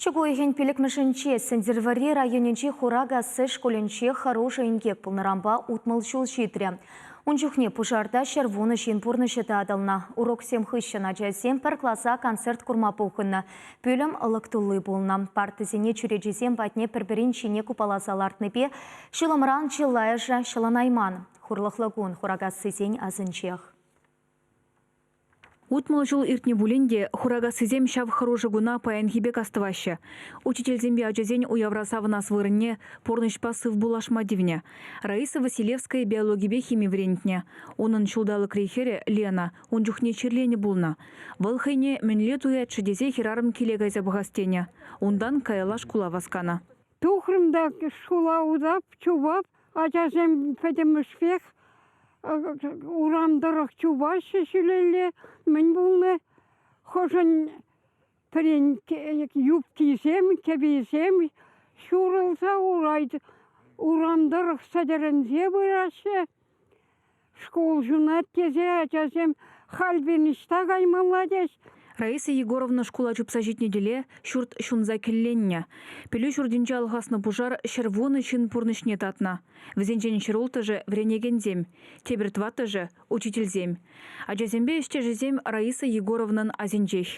Чӳк уйӑхӗн пиллӗкмӗшӗнче Сӗнтӗрвӑрри районӗнчи Хуракасси шкулӗнче хӑрушӑ инкек пулнӑранпа 60 ҫул ҫитрӗ. Ун чухне пушарта 110 ҫын пурнӑҫӗ татӑлнӑ. Уроксем хыҫҫӑн ачасем пӗр класа концерт курма пухӑннӑ. Пӳлӗм лӑк тулли пулнӑ. Партӑсене чӳречесем патне пӗр-пӗрин ҫине купаласа лартнипе ҫулӑмран чылайӑшӗ ҫӑлӑнайман. Хурлӑхлӑ кун Хуракассисен асӗнчех. 60 ҫул иртнӗ пулин те Хуракассисем ҫав хӑрушӑ куна паянхи пек астӑваҫҫӗ. Учительсемпе ачасен уявра савӑнас вырӑнне пурнӑҫпа сывпуллашма тивнӗ. Раиса Василевская биологипе хими вӗрентнӗ. Унӑн ҫулталӑкри хӗрӗ, Лена, ун чухне чирленӗ пулнӑ. Вӑл хӑйне мӗнле туять-ши тесе хӗрарӑм киле кайса пӑхас тенӗ. Унтан каялла шкула васканӑ. Тухрӑм та шкула утап, чупап, Ачасем пӗтӗмӗшпех урам тӑрӑх чупаҫҫӗ ҫӳлелле. Мӗн пулнӑ? Хӑшӗн пӗрин юбкисем, кӗписем ҫурӑлса урай урам тӑрӑх сӗтӗрӗнсе пыраҫҫӗ. Шкул ҫунать тесе ачасем халь пин ӑҫта каймалла теҫ. Раиса Егоровна шкула чупса ҫитнӗ тӗле ҫурт ҫунса кӗлленнӗ. Пӗлӳ ҫуртӗнче алхаснӑ пушар 110 ҫын пурнӑҫне татнӑ. Вӗсенчен 106-шӗ вӗренекенсем, тепӗр тӑваттӑшӗ, учительсем. Ачасемпе ӗҫтешӗсем Раиса Егоровнӑн асӗнчех.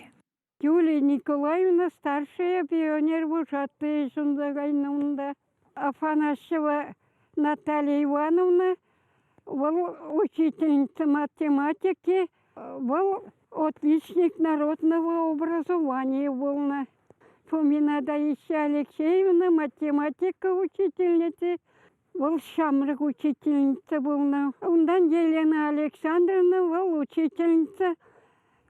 Юлия Николаевна старшая пионер вожатӑй ҫунса кайнӑ унта. Афанасьева Наталья Ивановна, вӑл учительница математики, вӑл отличник народного образования пулнӑ. Фомина Таисия Алексеевна математика учительници, вӑл ҫамрӑк учительница пулнӑ. Унтан Елена Александровна вӑл учительница,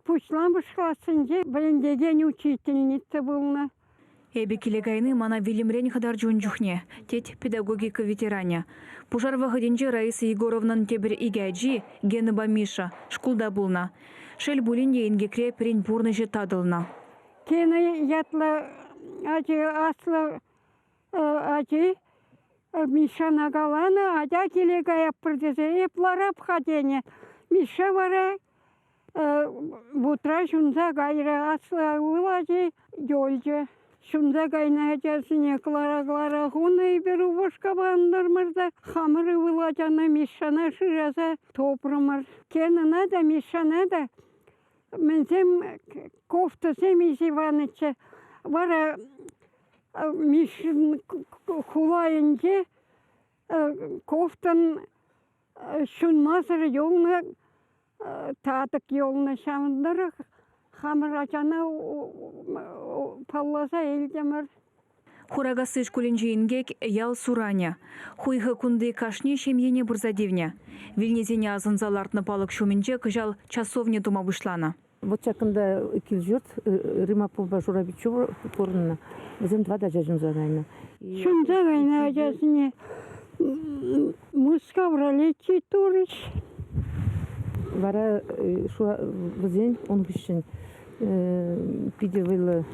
пуҫламӑш классенче вӗрентекен учительница пулнӑ. Эпӗ киле кайни мана вилӗмрен хӑтарчӗ ун чухне, тет педагогика ветеранӗ. Пушар вӑхӑтӗнче Раиса Егоровнӑн тепӗр икӗ ачи, Генӑпа Миша, шкулта пулнӑ. Шел пулин те инкекре пӗрин пурнӑҫӗ татӑлнӑ. Гена ятлӑ ачи аслӑ ачи Мишшана каланӑ, атя киле каятпӑр тесе эп ларап-ха тенӗ. Мишша вара вутра ҫунса кайрӗ, аслӑ ывӑл ачи юлчӗ. Ҫунса кайнӑ ачасене кӑлара-кӑлара хунӑ эпир упӑшкапа антӑрмӑр та хамӑр ывӑл ачана Мишшана шыраса тупрӑмӑр. Генӑна та, Мишшана та мӗнсем кофтӑсем илсе панӑччӗ. Вара Мишшин хула айӗнче кофтӑн ҫунмасӑр юлнӑ татӑк юлнӑ. Ҫавӑн тӑрӑх хамӑр ачана палласа илтӗмӗр. Хуракасси шкулӗнчи инкек ял суранӗ. Хуйхӑ кунти кашни ҫемьене пырса тивнӗ. Вилнисене асӑнса лартнӑ палӑк ҫумӗнче кӑҫал часовня тума пуҫланӑ. Вот ҫакӑнта кил-ҫурт Рымаковпа Журавичев пурӑннӑ. Вӗсем тӑват ача ҫунса кайнӑ. Ҫунса кайнӑ ачасене Мускавра лечить турӗҫ. Вара вӗсен ун хыҫҫӑн питӗ вӑйлӑ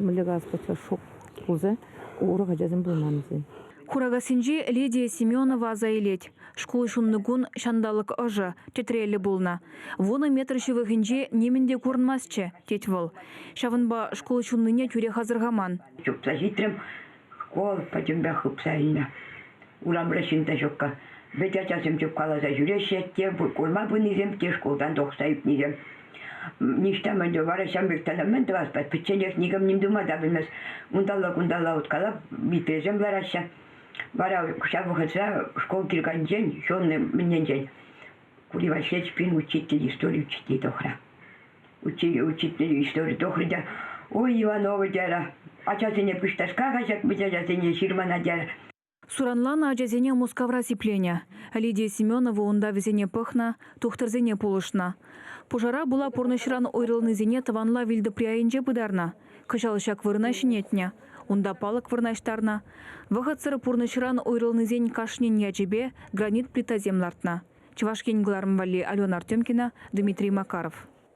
мӗнле калас пулать, шок пулса урӑх ачасем пулман вӗсен. Хуракассинчи Лидия Семенова аса илет. Шкул ҫуннӑ кун ҫанталӑк ӑшӑ, тӗтреллӗ пулнӑ. 10 метр ҫывӑхӗнче нимӗн те курӑнмастчӗ, тет вӑл. Ҫавӑнпа шкул ҫуннине тӳрех асӑрхаман. Чупса ҫитрӗм, школ пӗтӗмпех хыпса илнӗ. Урамра ҫын та ҫуккӑ. Вӗт ачасем чупкаласа ҫӳреҫҫӗ, те курма пынисем, те шкултан тухса ӳкнисем. Ниҫта мӗн вара ҫамрӑк тата мӗн тӑвас пать, пӗчченех никам ним тума та пӗлмест. Унталла-кунталла уткалап, витресем лараҫҫӗ. Вара ҫав вӑхӑтра школ килканчен, ҫулнӑ мӗнненчен Кури Васильевич пин учитель, истори учитель тухрӗ. Учитель истори тухрӗ те, ой, Иванова терӗ, ачасене пуҫташка хаҫат ачасене ҫырмана терӗ. Суранланӑ ачасене Мускавра сипленӗ. Лидия Семенова унта вӗсене пӑхнӑ, тухтӑрсене пулӑшнӑ. Пушара пула пурнӑҫран уйрӑлнисене тӑванла вилтӑпри айӗнче пытарнӑ. Кӑҫал ҫак вырӑна ҫӗнетнӗ. Унта палӑк вырнаҫтарнӑ. Вӑхӑтсӑр пурнӑҫран уйрӑлнисен кашнин ячӗпе гранит плитасем лартнӑ. Чӑваш Ен кӑларӑм валли Алена Артемкина, Дмитрий Макаров.